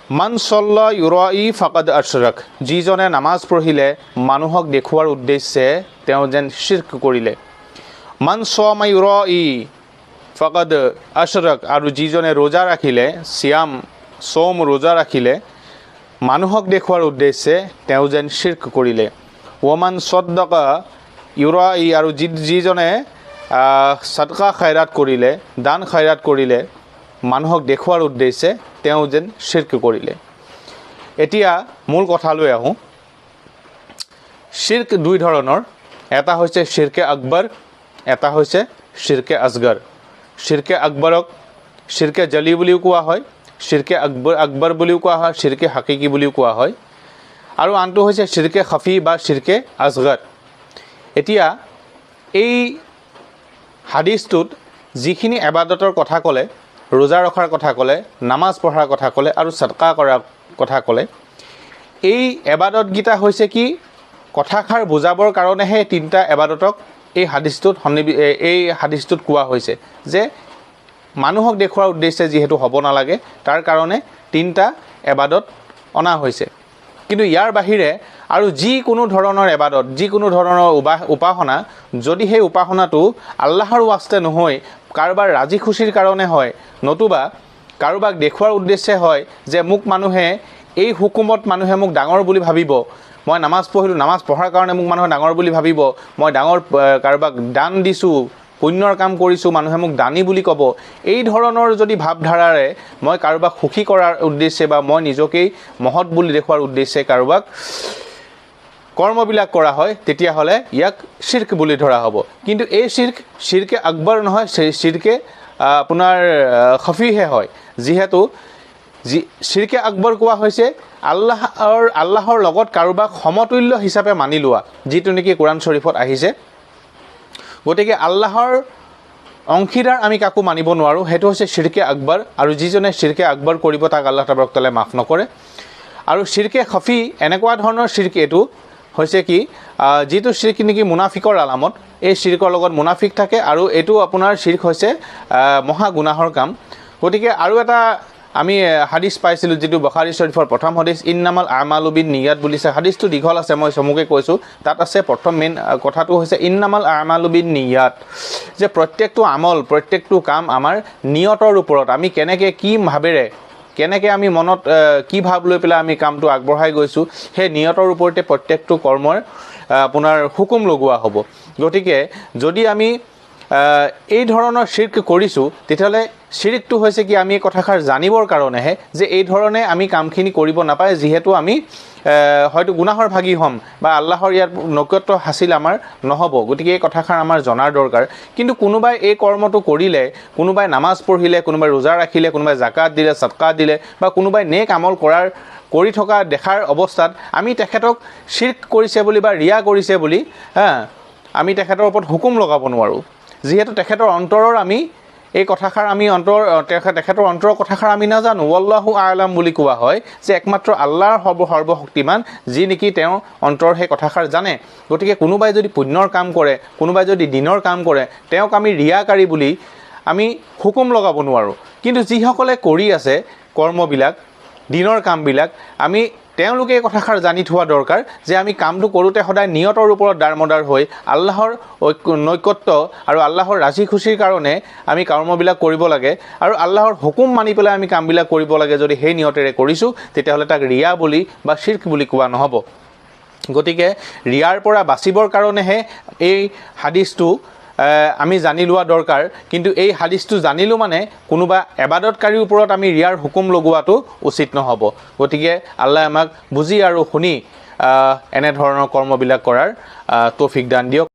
মান চল্লা ইউৰাই ফাকাদ আশৰক, যিজনে নামাজ পঢ়িলে মানুহক দেখুওৱাৰ উদ্দেশ্যে, তেওঁ যেন শ্বিৰ্ক কৰিলে। মান ছমা ইউৰাই ফাকাদ আশৰক, আৰু যিজনে ৰোজা ৰাখিলে, চিয়াম চৌম ৰোজা ৰাখিলে মানুহক দেখুওৱাৰ উদ্দেশ্যে, তেওঁ যেন শ্বিৰ্ক কৰিলে। ওমান চদ্দকা ইউৰাই, আৰু যিজনে ছদকা খাইৰাত কৰিলে, দান খাইৰাত কৰিলে মানুহক দেখুওৱাৰ উদ্দেশ্যে, তেওঁ যেন শ্বিৰ্ক কৰিলে। এতিয়া মূল কথালৈ আহোঁ। শ্বিৰ্ক দুই ধৰণৰ। এটা হৈছে শ্বিৰ্কে আকবৰ, এটা হৈছে শ্বিৰ্কে আছগৰ। শ্বিৰ্কে আকবৰক শ্বিৰ্কে জলি বুলিও কোৱা হয়, শ্বিৰ্কে আকবৰ আকবৰ বুলিও কোৱা হয়, শ্বিৰ্কে হাকিকি বুলিও কোৱা হয় আৰু আনটো হৈছে শ্বিৰ্কে খফি বা শ্বিৰ্কে আছগৰ। এতিয়া এই হাদিছটোত যিখিনি এবাদতৰ কথা ক'লে, ৰোজা ৰখাৰ কথা ক'লে, নামাজ পঢ়াৰ কথা ক'লে আৰু ছদকা কৰাৰ কথা ক'লে, এই এবাদতকেইটা হৈছে কি, কথাষাৰ বুজাবৰ কাৰণেহে এই তিনিটা এবাদতক এই হাদিছটোত কোৱা হৈছে যে মানুহক দেখুওৱাৰ উদ্দেশ্যে যিহেতু হ'ব নালাগে, তাৰ কাৰণে তিনিটা এবাদত অনা হৈছে। কিন্তু ইয়াৰ বাহিৰে আৰু যিকোনো ধৰণৰ এবাদত, যিকোনো ধৰণৰ উপাসনা, যদি সেই উপাসনাটো আল্লাহৰ ৱাস্তে নহয়, কাৰোবাৰ ৰাজি খুচিৰ কাৰণে হয়, নতুবা কাৰোবাক দেখুওৱাৰ উদ্দেশ্যে হয় যে মোক মানুহে এই হুকুমত মানুহে মোক ডাঙৰ বুলি ভাবিব, মই নামাজ পঢ়িলোঁ, নামাজ পঢ়াৰ কাৰণে মোক মানুহে ডাঙৰ বুলি ভাবিব, মই ডাঙৰ কাৰোবাক দান দিছোঁ, পুণ্যৰ কাম কৰিছোঁ, মানুহে মোক দানী বুলি ক'ব, এই ধৰণৰ যদি ভাৱধাৰাৰে মই কাৰোবাক সুখী কৰাৰ উদ্দেশ্যে বা মই নিজকেই মহৎ বুলি দেখুওৱাৰ উদ্দেশ্যে কাৰোবাক কৰ্মবিলাক কৰা হয়, তেতিয়াহ'লে ইয়াক শ্বিৰ্ক বুলি ধৰা হ'ব। কিন্তু এই শ্বিৰ্ক শ্বিৰ্কে আকবৰ নহয়, শ্বিৰ্কে আপোনাৰ খফিহে হয়। যিহেতু যি শ্বিৰ্কে আকবৰ কোৱা হৈছে আল্লাহৰ লগত কাৰোবাক সমতুল্য হিচাপে মানি লোৱা, যিটো নেকি কোৰাণ শ্বৰীফত আহিছে। গতিকে আল্লাহৰ অংশীদাৰ আমি কাকো মানিব নোৱাৰোঁ, সেইটো হৈছে শ্বিৰ্কে আকবৰ। আৰু যিজনে শ্বিৰ্কে আকবৰ কৰিব, তাক আল্লাহ তাবাৰক তাআলাই মাফ নকৰে। আৰু শ্বিৰ্কে খফি এনেকুৱা ধৰণৰ শ্বিৰ্ক এইটো হৈছে কি, যিটো শ্বিৰ্ক নেকি মুনাফিকৰ আলামত, এই শ্বিৰ্কৰ লগত মুনাফিক থাকে আৰু এইটো আপোনাৰ শ্বিৰ্ক হৈছে মহা গুনাহৰ কাম। গতিকে আৰু এটা আমি হাদিছ পাইছিলোঁ, যিটো বখাৰী শ্বৰীফৰ প্ৰথম হাদিছ, ইন্নামাল আমালু বিন নিয়াত বুলিছে। হাদিছটো দীঘল আছে, মই চমুকে কৈছোঁ। তাত আছে প্ৰথম মেইন কথাটো হৈছে ইন্নামাল আমালু বিন নিয়াত, যে প্ৰত্যেকটো আমল, প্ৰত্যেকটো কাম আমাৰ নিয়তৰ ওপৰত, আমি কেনেকৈ কি ভাৱেৰে, কেনেকৈ আমি মনত কি ভাৱ লৈ পেলাই আমি কামটো আগবঢ়াই গৈছোঁ, সেই নিয়তৰ ওপৰতে প্ৰত্যেকটো কৰ্মৰ আপোনাৰ হুকুম লগোৱা হ'ব। গতিকে যদি আমি এই ধৰণৰ শ্বিৰ্ক কৰিছোঁ, তেতিয়াহ'লে শ্বিৰ্কটো হৈছে কি, আমি এই কথাষাৰ জানিবৰ কাৰণেহে যে এই ধৰণে আমি কামখিনি কৰিব নাপায়, যিহেতু আমি হয়তো গুনাহৰ ভাগী হ'ম বা আল্লাহৰ ইয়াত নৈকট্য হাচিল আমাৰ নহ'ব। গতিকে এই কথাষাৰ আমাৰ জনাৰ দৰকাৰ। কিন্তু কোনোবাই এই কৰ্মটো কৰিলে, কোনোবাই নামাজ পঢ়িলে, কোনোবাই ৰোজা ৰাখিলে, কোনোবাই জাকাত দিলে, ছদকা দিলে বা কোনোবাই নেক আমল কৰি থকা দেখাৰ অৱস্থাত আমি তেখেতক শ্বিৰ্ক কৰিছে বুলি বা ৰিয়া কৰিছে বুলি আমি তেখেতৰ ওপৰত হুকুম লগাব নোৱাৰোঁ। যিহেতু তেখেতৰ অন্তৰৰ আমি এই কথাষাৰ আমি অন্তৰ তেখেতৰ অন্তৰৰ কথাষাৰ আমি নাজানো। ৱাল্লাহু আলাম বুলি কোৱা হয় যে একমাত্ৰ আল্লাহৰ সৰ্বশক্তিমান, যি নেকি তেওঁৰ অন্তৰৰ সেই কথাষাৰ জানে। গতিকে কোনোবাই যদি পুণ্যৰ কাম কৰে, কোনোবাই যদি দিনৰ কাম কৰে, তেওঁক আমি ৰিয়াকাৰী বুলি আমি হুকুম লগাব নোৱাৰোঁ। কিন্তু যিসকলে কৰি আছে কৰ্মবিলাক, দিনৰ কামবিলাক, আমি তেওঁলোকে এই কথাষাৰ জানি থোৱা দৰকাৰ যে আমি কামটো কৰোঁতে সদায় নিয়তৰ ওপৰত দাৰমদাৰ হৈ আল্লাহৰ নৈকট্য আৰু আল্লাহৰ ৰাজি খুচিৰ কাৰণে আমি কৰ্মবিলাক কৰিব লাগে আৰু আল্লাহৰ হুকুম মানি পেলাই আমি কামবিলাক কৰিব লাগে। যদি সেই নিয়তেৰে কৰিছোঁ, তেতিয়াহ'লে তাক ৰিয়া বুলি বা শ্বিৰ্ক বুলি কোৱা নহ'ব। গতিকে ৰিয়াৰ পৰা বাচিবৰ কাৰণেহে এই হাদিছটো আমি জানি লোৱা দৰকাৰ। কিন্তু এই হাদিছটো জানিলোঁ মানে কোনোবা এবাদতকাৰীৰ ওপৰত আমি ৰিয়াৰ হুকুম লগোৱাটো উচিত নহ'ব। গতিকে আল্লাহে আমাক বুজি আৰু শুনি এনেধৰণৰ কৰ্মবিলাক কৰাৰ তৌফিক দান দিয়ক।